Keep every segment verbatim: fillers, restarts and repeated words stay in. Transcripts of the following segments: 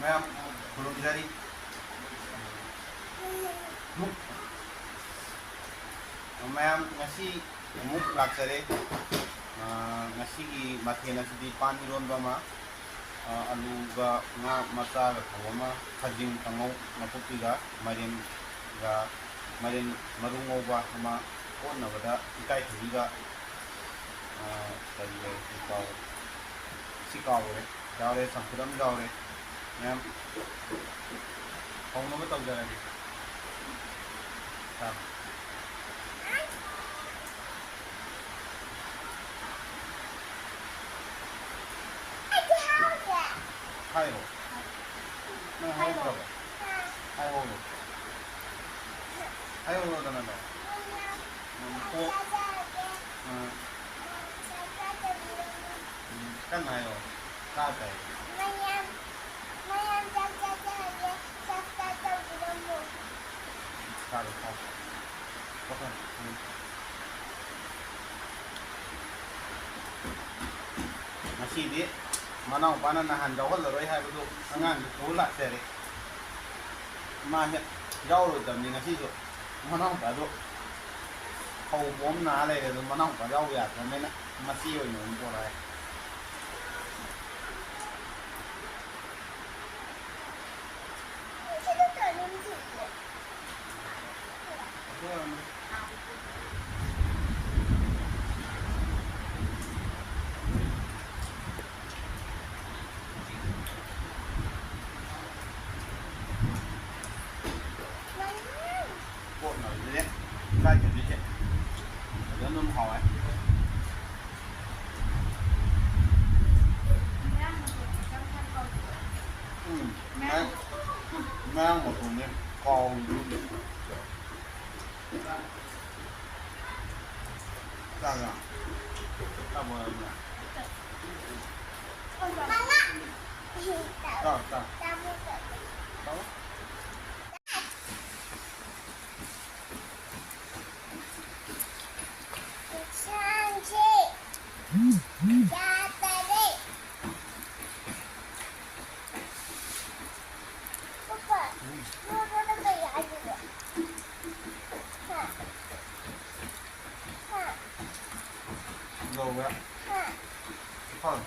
ꯃꯌꯥꯝ ꯈꯨꯔꯨꯝꯖꯔꯤ꯫ ꯃꯌꯥꯝ ꯉꯁꯤ ꯑꯃꯨꯛ ꯂꯥꯛꯆꯔꯦ꯫ ꯑ, ꯉꯁꯤꯒꯤ ꯃꯊꯦꯜ ꯑꯁꯤꯗꯤ ꯄꯥꯟ ꯏꯔꯣꯟꯕ ꯑꯃ, ꯑ, ꯑꯂꯨꯒ ꯉꯥ ꯃꯆꯥꯒ ꯊꯣꯡꯕ ꯑꯃ, ꯈꯥꯖꯤꯡ ꯀꯥꯡꯉꯧ ꯅꯥꯀꯨꯞꯄꯤꯒ ꯃꯥꯏꯔꯦꯟꯒ, ꯃꯥꯏꯔꯦꯟ ꯃꯔꯨ ꯉꯧꯕ ꯑꯃ, ꯀꯣꯠꯅꯕꯗ ꯏꯀꯥꯏꯊꯕꯤꯒ, ꯑ, ꯀꯔꯤ ꯂꯩ? ꯀꯥꯎ-, ꯁꯤ ꯀꯥꯎꯔꯦ꯫ ꯌꯥꯎꯔꯦ, ꯆꯝꯐꯨꯠ ꯑꯃ ꯌꯥꯎꯔꯦ꯫ ꯃꯌꯥꯝ ꯍꯧꯅꯕ ꯇꯧꯖꯔꯒꯦ꯫ ꯆꯥꯔꯣ꯫ ꯍꯥꯏꯔꯣ꯫ ꯅꯪ ꯍꯥꯏꯔꯛꯇ꯭ꯔꯕꯣ? ꯍꯥꯏꯍꯧꯔꯣ꯫ ꯍꯥꯏꯍꯧꯔꯣꯗꯅ ꯅꯪ꯫ ꯎꯝ, ꯀꯣ-, ꯎꯝ꯫ ꯎꯝ, ꯀꯟꯅ ꯍꯥꯏꯌꯣ꯫ ꯇꯥꯗ꯭ꯔꯦ꯫ ꯃꯌꯥꯝ, ꯃꯌꯥꯝ ꯆꯥꯛ ꯆꯥꯖꯔꯒꯦ, subscribe ꯇꯧꯕꯤꯔꯝꯃꯨ꯫ ꯇꯥꯔꯦ, ꯇꯥꯔꯦ꯫ ꯋꯥꯈꯜ, ꯎꯝ꯫ ꯉꯁꯤꯗꯤ ꯃꯅꯥꯎꯄꯥꯅ ꯅꯍꯥꯟ ꯌꯥꯎꯍꯜꯂꯔꯣꯏ ꯍꯥꯏꯕꯗꯨ ꯑꯉꯥꯡꯗꯨ ꯄꯨꯔ ꯂꯥꯛꯆꯔꯦ꯫ ꯃꯥꯁꯦ ꯌꯥꯎꯔꯣꯏꯗꯕꯅꯤ ꯉꯁꯤꯁꯨ꯫ ꯃꯅꯥꯎꯄꯥꯗꯣ ꯐꯧ ꯄꯣꯝ ꯅꯥ ꯂꯩꯔꯦ, ꯑꯗꯨ ꯃꯅꯥꯎꯄꯥ ꯌꯥꯎ ꯌꯥꯗ꯭ꯔꯕꯅꯤꯅ ꯃꯆꯦ ꯑꯣꯏꯅ ꯑꯗꯨꯝ ꯄꯣꯔꯛꯑꯦ꯫ ꯀꯣꯠꯅꯕꯁꯤꯗꯤ ꯏꯀꯥꯏꯊꯕꯤꯁꯦ ꯐꯖꯅ ꯑꯗꯨꯝ ꯍꯥꯎꯋꯦ꯫ ꯎꯝ, ꯃꯌꯥꯡ ꯃꯇꯣꯟꯁꯦ ꯀꯥꯎꯔꯤꯕ ꯆꯥꯛꯂ? ꯆꯥꯛ ꯂꯣꯏꯔꯕꯣ? ꯆꯥꯎ, ꯆꯥꯎ꯫ ꯆꯥꯎ꯫ ꯌꯥꯗꯔꯦ꯫ ꯂꯧꯔꯦ꯫ ꯐꯔꯦ꯫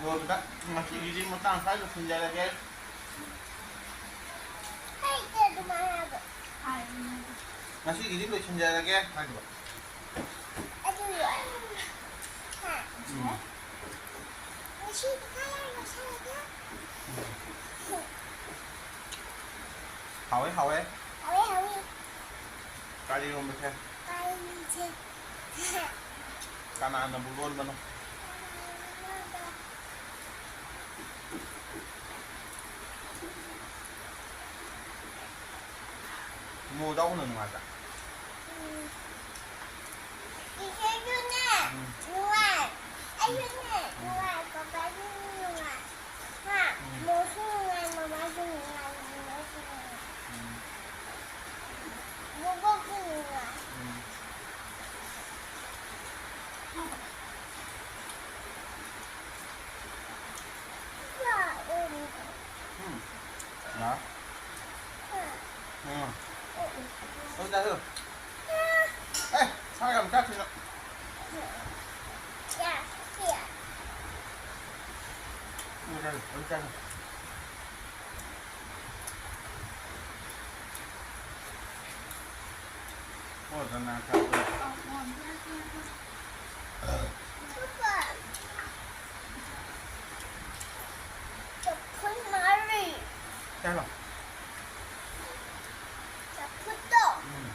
ꯂꯣꯏꯕꯗ ꯉꯁꯤꯒꯤꯗꯤ ꯃꯇꯥꯡ ꯁ꯭ꯋꯥꯏꯗ ꯂꯣꯏꯁꯤꯟꯖꯔꯒꯦ꯫ ꯉꯁꯤꯒꯤꯗꯤ ꯂꯣꯏꯁꯤꯟꯖꯔꯒꯦ ꯍꯥꯏꯗꯣ꯫ ꯎꯝ꯫ ꯍꯥꯎꯋꯦ, ꯍꯥꯎꯋꯦ꯫ ꯍꯥꯎꯋꯦ, ꯍꯥꯎꯋꯦ꯫ ꯀꯥꯂꯤ ꯏꯔꯣꯝꯕꯁꯦ꯫ ꯀꯥꯂꯤꯁꯦ꯫ ꯀꯅꯥꯅꯕꯨ ꯂꯣꯟꯕꯅꯣ? ꯃꯣꯃꯣ ꯆꯥꯎꯅ ꯅꯨꯡꯉꯥꯏꯕ꯭ꯔꯥ? ꯎꯝ꯫ ꯏꯆꯦꯁꯨꯅꯦ ꯎꯝ꯫ ꯅꯨꯡꯉꯥꯏ꯫ ꯑꯩꯁꯨꯅꯦ ꯎꯝ꯫ ꯅꯨꯡꯉꯥꯏ꯫ ꯄꯄꯥꯁꯨ ꯅꯨꯡꯉꯥꯏ꯫ ꯍꯥ? ꯎꯝ꯫ ꯃꯣꯁꯨ ꯅꯨꯡꯉꯥꯏ, ꯃꯃꯥꯁꯨ ꯅꯨꯡꯉꯥꯏ, ꯅꯨꯡꯉꯥꯏꯁꯨ ꯅꯨꯡꯉꯥꯏ꯫ ꯎꯝ꯫ ꯕꯣꯕꯣꯛꯁꯨ ꯅꯨꯡꯉꯥꯏ꯫ ꯎꯝ꯫ ꯎꯝ꯫ ꯂꯥꯛꯑꯣ꯫ ꯎꯝ꯫ ꯍꯧꯖꯤꯛ ꯆꯥꯁꯤꯜꯂꯣ꯫ ꯑꯦ, ꯁꯥ ꯌꯥꯝ ꯆꯥꯈꯤꯅ꯫ ꯎꯝ, ꯆꯥꯁꯤ꯫ ꯎꯝ, ꯆꯥꯁꯤ꯫ ꯍꯧꯖꯤꯛ ꯆꯥꯁꯤ꯫ ꯑꯣ, ꯆꯅꯥ ꯆꯥꯕ꯫ ꯆꯐꯨꯠ ꯃꯥꯜꯂꯤ꯫ ꯀꯩ ꯍꯥꯏꯕ? ꯆꯐꯨꯠꯇꯣ꯫ ꯎꯝ꯫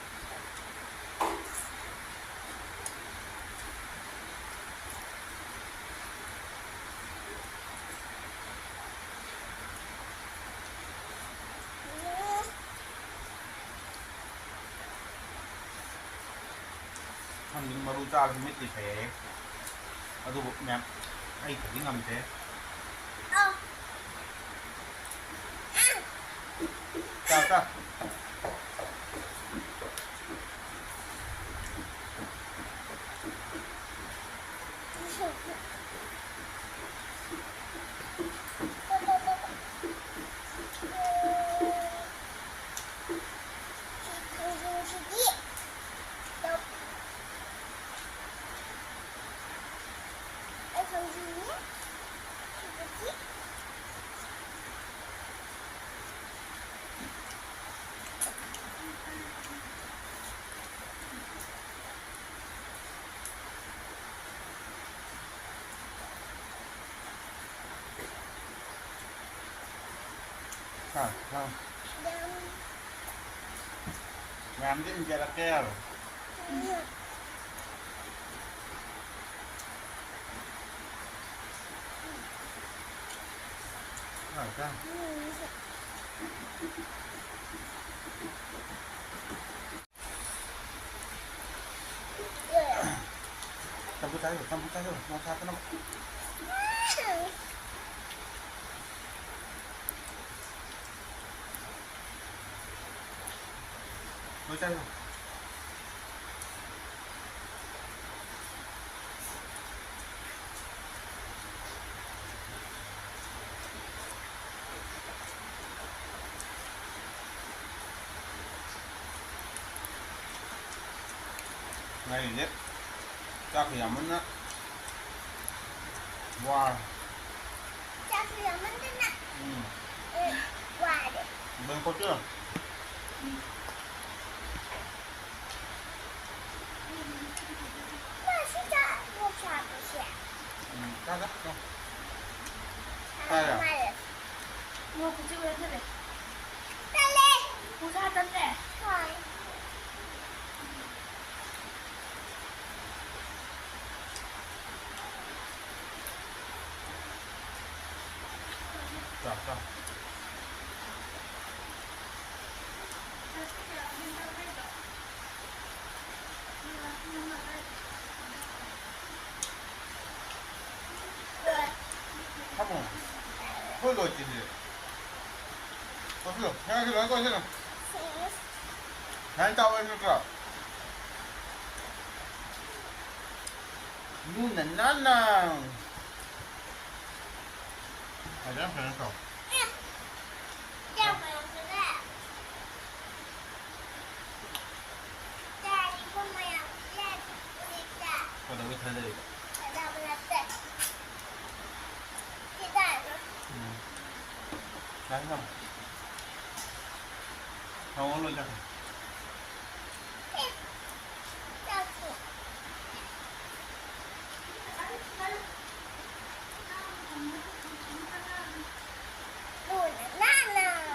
ꯎꯝ꯫ ꯊꯥꯡꯖꯤꯡ ꯃꯔꯨ ꯆꯥꯕꯁꯤ ꯃꯤꯠꯇꯤ ꯐꯩ ꯍꯥꯏꯌꯦ꯫ ꯑꯗꯨꯕꯨ ꯃꯌꯥꯝ ꯑꯩ ꯈꯗꯤ ꯉꯝꯗꯦ꯫ ꯆꯥ, ꯆꯥ꯫ ꯃꯌꯥꯝꯗꯤ ꯏꯟꯖꯔꯛꯀꯦ ꯍꯥꯏꯔꯣ? ꯆꯝꯐꯨꯠ ꯆꯥꯁꯤꯔꯣ, ꯆꯝꯐꯨꯠ ꯆꯥꯁꯤꯔꯣ, ꯃꯣꯔꯣꯛ ꯁꯥꯗꯅꯕ꯫ ꯂꯣꯏ ꯆꯥꯁꯤꯔꯣ꯫ ꯉꯥꯔꯤꯁꯦ ꯆꯥꯛꯀ ꯌꯥꯝꯃꯟꯅ ꯋꯥꯔꯦ꯫ ꯆꯥꯛꯁꯨ ꯌꯥꯝꯃꯟꯗꯅ ꯎꯝ꯫ ꯑꯦ, ꯋꯥꯔꯦ꯫ ꯕꯦꯡꯀꯣꯛꯇ ꯃꯥ ꯁꯤ ꯆꯥ-, ꯃꯣꯔꯣꯛ ꯁꯥꯕꯁꯦ꯫ ꯎꯝ, ꯆꯥ, ꯆꯥ, ꯆꯥ꯫ ꯆꯥ, ꯆꯥ꯫ ꯃꯥꯜꯂꯦ꯫ ꯃꯣꯔꯣꯛ ꯈꯨꯆꯤꯛ ꯂꯣꯏ ꯊꯜꯂꯦ꯫ ꯇꯜꯂꯦ꯫ ꯄꯨꯡꯁꯥ ꯇꯠꯂꯦ꯫ ꯍꯣꯏ꯫ ꯆꯥ, ꯆꯥ꯫ ꯐꯝꯃꯣ꯫ ꯍꯣꯏ, ꯂꯣꯏꯗ꯭ꯔꯤꯁꯦ꯫ ꯀꯣꯠꯁꯤꯜꯂꯣ꯫ ꯉꯥꯏꯈꯣ, ꯂꯣꯏ ꯀꯣꯠꯁꯤꯜꯂꯣ꯫ ꯁꯨꯃꯥꯏꯅ ꯇꯧꯋꯦ ꯅꯠꯇ꯭ꯔꯣ? ꯂꯨꯅ ꯅꯥꯟꯅ꯫ ꯐꯖꯅ, ꯐꯖꯅ ꯇꯧ꯫ ꯀꯩꯗꯧꯕꯩ ꯊꯥꯖꯔꯤꯕ? ꯎꯝ꯫ ꯌꯥꯔꯦ, ꯊꯝꯃꯣ꯫ ꯊꯝꯃꯣ, ꯂꯣꯏ ꯆꯠꯈ꯭ꯔꯦ꯫ ꯂꯨꯅ ꯅꯥꯟꯅ꯫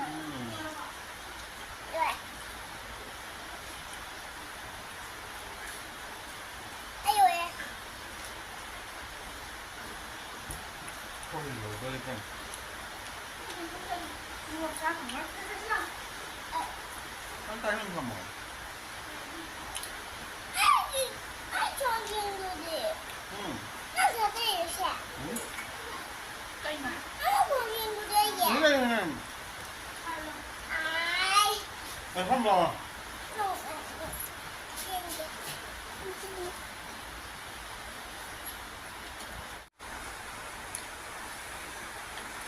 ꯅꯪ ꯀꯥꯏ ꯊꯝꯃꯣ? ꯎꯝ꯫ ꯎꯝ꯫ ꯀꯩꯅꯣ? ꯎꯝ, ꯎꯝ, ꯎꯝ꯫ ꯃꯐꯝꯗꯣ꯫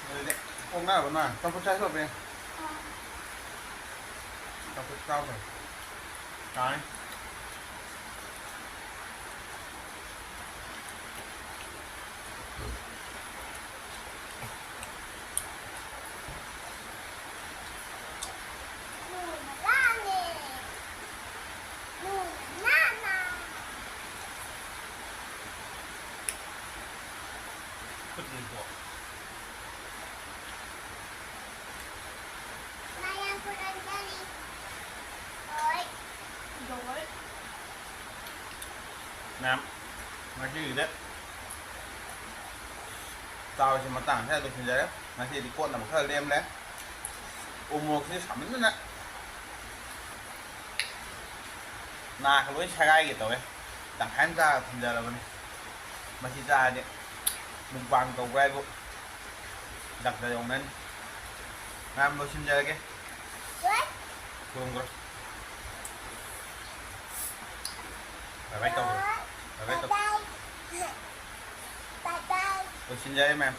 ꯑꯗꯨꯗꯤ ꯑꯣꯛꯅꯕ ꯃꯥ ꯆꯝꯐꯨꯠ ꯆꯥꯁꯤꯜꯂꯛꯄ ꯌꯥꯏ꯫ ꯆꯝꯐꯨꯠ ꯆꯥꯕ ꯐꯩ꯫ ꯇꯥꯏ꯫ ꯈꯨꯠꯁꯤꯀꯣ꯫ ꯃꯌꯥꯝ ꯄꯨꯔꯝꯗꯔꯤ꯫ ꯍꯣꯏ꯫ ꯌꯧꯔꯦ꯫ ꯃꯌꯥꯝ, ꯉꯁꯤꯒꯤꯗꯤ ꯆꯥꯕꯁꯤ ꯃꯇꯥꯡ ꯑꯁꯤꯗ ꯂꯣꯏꯁꯤꯟꯖꯔꯦ꯫ ꯉꯁꯤꯗꯤ ꯀꯣꯠꯅꯕ ꯈꯔ ꯂꯦꯝꯂꯦ꯫ ꯎ ꯃꯣꯔꯣꯛꯁꯤꯗꯤ ꯁꯥꯃꯟꯗꯅ ꯅꯥꯒ ꯂꯣꯏ ꯁꯦꯒꯥꯏꯒꯦ ꯇꯧꯋꯦ꯫ ꯇꯪꯈꯥꯏ ꯑꯃ ꯆꯥꯔꯒ ꯊꯝꯖꯔꯕꯅꯤ꯫ ꯃꯁꯤ ꯆꯥꯔꯗꯤ ꯃꯨꯛꯕꯥꯡ ꯇꯧꯕ꯭ꯔꯥ ꯍꯥꯏꯕꯨ ꯗꯥꯛꯇꯔ ꯌꯧꯅꯅꯤ꯫ ꯃꯌꯥꯝ ꯂꯣꯏꯁꯤꯟꯖꯔꯒꯦ꯫ ꯈꯨꯔꯨꯝꯈ꯭ꯔꯣ꯫ ꯕꯥꯏ ꯕꯥꯏ ꯇꯧꯈ꯭ꯔꯣ꯫ ꯕꯥꯏ ꯕꯥꯏ ꯇꯧ꯫ ꯂꯣꯏꯁꯤꯟꯖꯔꯦ ꯃꯌꯥꯝ꯫